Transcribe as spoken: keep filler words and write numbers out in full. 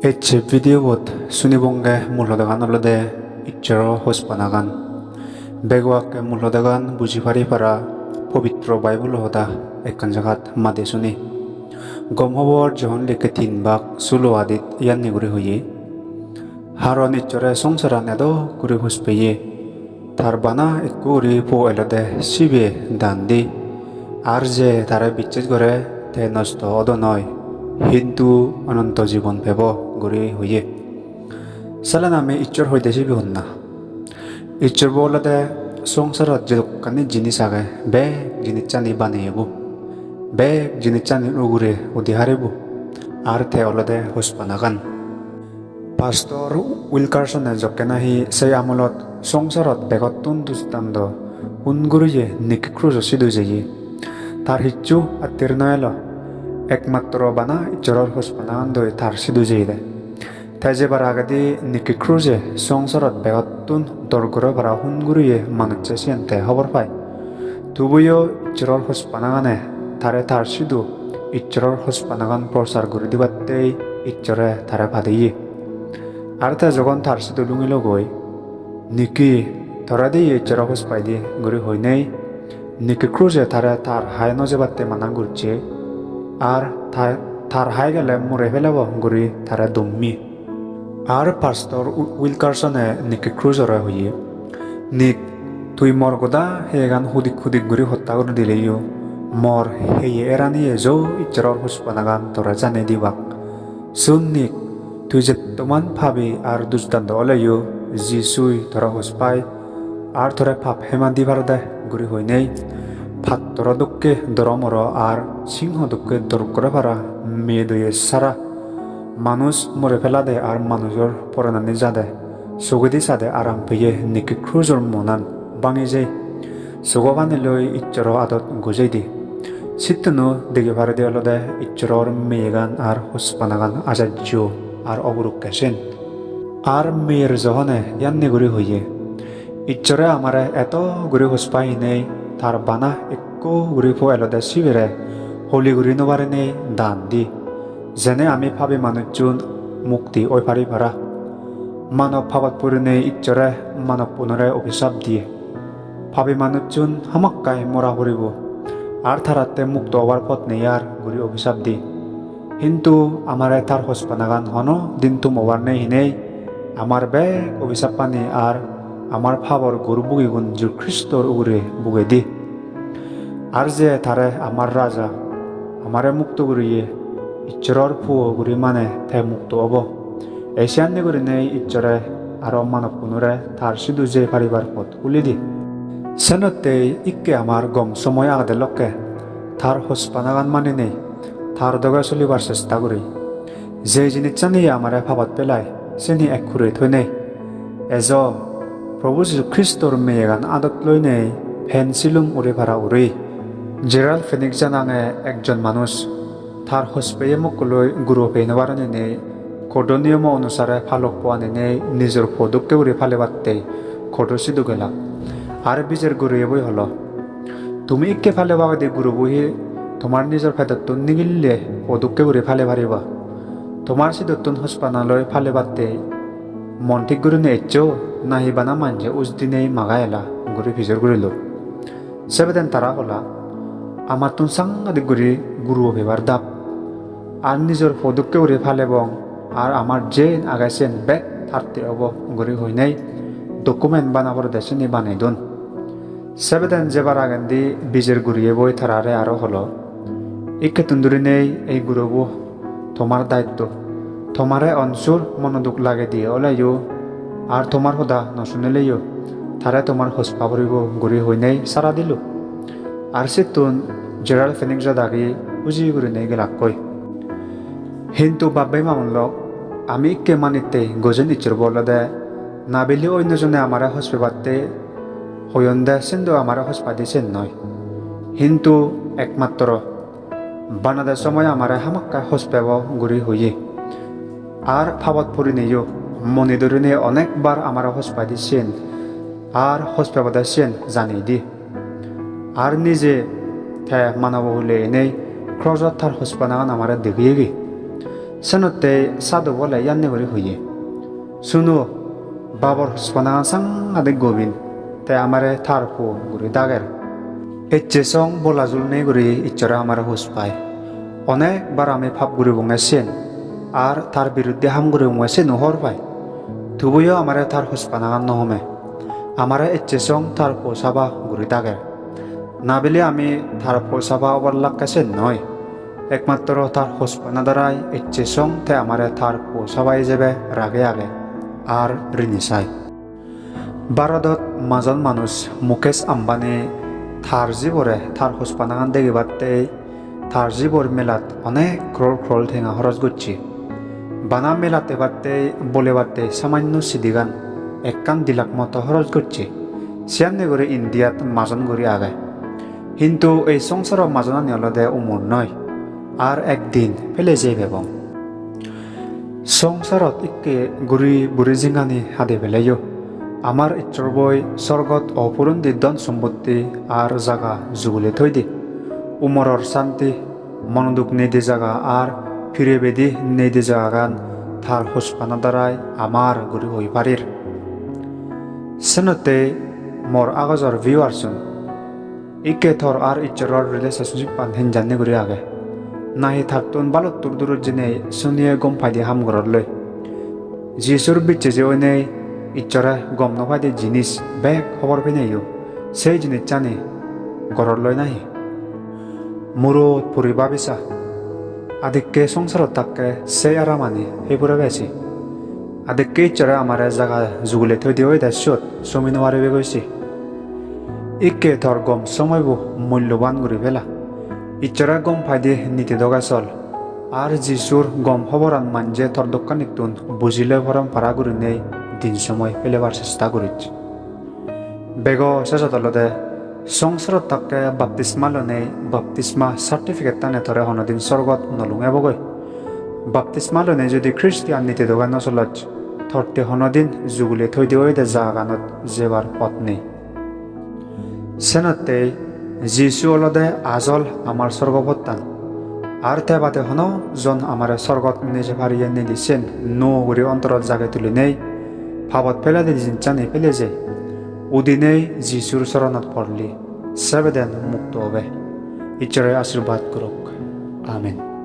Ecche video bot sunibonge mul hodagan olode Ijjoror hospanagan. Begoakke mul hodagan buji pari para pobitro Bible hoda ekkan jagat made suni. Gom hobor Johon likke tin bak sulo adit iyanni guri hoye. Haron Ijjore songsaran edo guri hospeye. Tar bana ekko guri po elode sibe dan di. Ar je tare bicches gore te nosto odo noi, hintu ononto jibon pebo guri hoye. Salen ami Ijjor hoide sibe honna? Ijjor bo olode songsarot jedokkani jinis age, bek jinissani baneye bo. Bek jinissani ugure udi haribo. Ar te olode hospanagan. Pastor Wilkerson-e jokke nahi sei amolot songsarot begottun dusdando hun guriye Nicky Cruz-o sidu jeye. Tar hissu attir no elo. Ekmatro bana Ijjoror hospanagan doi tar sidu jeyede. Te jebar agedi Nicky Cruz-e songsarot begottun dor gore para hun guriye manucche siyen te hobor pai. Tubuyo Ijjoror hospanagane tare tar sidu, Ijjoror hospanagan prochar guri dibattei Ijjore tare padeye. Ar te jogon tar sidu lungilogoi, "Nicky, tore diye Ijjore hospai di," guri hoinei, Nicky Cruz-e tare tar hai no jebatte mana gurche, ar ta-, tar hai gele mure pelebo guri tare dummi. Ar Pastor Wi-, Wilkerson-e Nicky Cruz-ore hoye, "Nick, tui mor goda heyegan hudik hudik guri hotta guri dileyo, mor heye eraniye jo Ijjoror hospanagan tore janei dibak. Sun Nick, tui jettoman pabi ar dusdando oleyo, Jisui tore hospai, ar tore pap hema di parode," guri hoinei, pattoro dokke doromoro ar singho dokke dor gore para meye doye sara manuj more pelade ar manujor poranani jade, sugedi sade aram peye Nicky Cruz-or monan bangi jei. Sugo pani loi Ijjoro adot gujei di. Sittuno degi parede olode Ijjoror meyegan ar hospanagan ajajjo ar ogurukke sen. Ar meyer Johone yanni guri hoye, "Ijjore amare eto guri hospai hinei tar bana ekko guri po elode sibere holi guri no parinei dan di, jene ami pabi manuchun mukti oi pari para. Manob pabot purinei Ijjore manobunore obisap diye. Pabi manuchun hamakkai mora puribo, ar taratte mukto obar pot nei ar," guri obisap di. Hintu amare tar hospanagan hono din tum obar nei hinei, amar bek obisappani ar amar pabor gur bugigun Jisu Kristor ugure bugei di. Ar je tare amar Raja, amare mukto guriye, Ijjoror puo guri mane te mukto obo. Ei siyanni gurinei Ijjore aro manobunore tar sidu jei paribar pot huli di. Senottei ikke amar gom somoy agede lokke tar hospanagan maninei tar doge solibar chesta guri. Je jinissani amare pabot pelai, seni ekkurey thoinei. Ejo, Probu Jisu Kristor meyegan adot loinei pen silum uri para uri. Gerald Fenwick nange ekjon manuj, tar hospeye mokkoloi guro pei no paron hinei, kodo niyomo onusare palok po aninei nijor po dokke guri palebattei kodo sidu gelak. Ar bijer guriyeboi holo, "Tumi ikke palebagoi de gurobo hi tomar nijor pedottun nigille po dokke guri pale pariba? Tomar sidottun hospanaloi palebatte mon thik gurinei eccho, nahi bana manje uj dinei maga ela?" guri pijor gurilo. Sebeden tara hola, "Amattun sangadik guri gurobo pebar dap. Ar nijor po dokke guri palebong, ar amar jen age siyen bek tatte obo," guri hoinei document bana porede sini banei don. Sebeden jebar agendi bijer guriyeboi tarare aro holo, "Ikkettun durinei ei gurobo tomar daitto. Tomare onsur monoduk lagediye oleyo, ar tomar hoda no sunileyo, tare tomar hospa puribo," guri hoinei sara dilo. Ar sittun Gerald Fenwick jadagi uji gurinei gelakkoi. Hintu bab-bei ma-bon lok, ami ikke manittei gojen Ijjorbo olode nabili onno jone amare hospebatte hoyonde sindo amare hospaide siyen noi. Hintu ekmatro banade somoy amare hamakkai hospebo guri hoye. Ar pabot purineyo mone durine onekbar amare hospaide siyen, ar hospebode siyen janei di. Ar nije te manobo hule enei krosot tar hospanagan amare degeyegi. Senottei sadhubo ole iyanne guri hoye, "Suno, babor hospanagan sangadik gobin, te amare tar po guri dager." Ecche song bola jul nei guri Issore amare hospai. Onek bar ami pap guribonge siyen, ar tar biruddhe ham guribonge siyeno hobor pai. Tubuyo amare tar hospanagan no home. Amare ecche song tar po saba guri dager. Na bile ami tar po saba obar lakke siyen noi. Ekmatro tar hospana darai ecche song te amare tar po saba ijebe rage age ar rini sai. Bharodot majon manuj Mukesh Ambani tar jibore tar hospanagan degibattei tar jibor melat onek crore crore tenga horos gocche. Bana melat ebattei bolebattei samanyo sidigan ekkan di lakh moto horos gocche. Siyanne guri Indiat majon guri age. Hintu ei songsaro majonani olode umor noi, ar ekdin pele jei pebong. Songsarot ikke guri buri jingani hade peleyo, amar Issor boi sorgot opurondi dhon sompotti ar jaga jugule thoide. Umoror santi, monoduk neide jaga ar pirebedi neide jagagan tar hospana darai amar guri hoi parir. Senottei mor agojor viewersun, ikke tor ar Issoror relationship-an henjanni guri age? Nahi tattun baluttur durot jenei suniye gom paide ham goror loi? Jisur bicche je oinei Issore gom no paide jinis bek hobor peineyo, sei jinissani goror loi nahi? Murot puri babi sa, adikke songsarot thakke sei aramani hei pure besi? Adikke Issore amare jaga jugule thoide oide siyot somi no paribe goi si. Ikke tor gom somoibo mulloban guri pela. Issore gom paide niti doge sol. Ar Jisur gom hoboran manje tor dokkanittun buji loi poron para gurinei din somoi pelebar chesta guris. Bego sejot olode songsarot thakke baptisma lonei baptisma certificate-tane tore honodin sorgot no lungebo goi. Baptisma lonei jodi Christian niti dogan no soloj, totte honodin jugule thoide oide jagaganot jebar pot nei. Senottei Jisu olode ajol amar sorgopottan. Ar te bade hono jon amare sorgot neje pariye nedi sen nuo guri ontorot jage tulinei, pabot pelede jinissani pele je udinei Jisur soronot porli, sebeden mukto obe. Issore ashirbad gorok. Amen.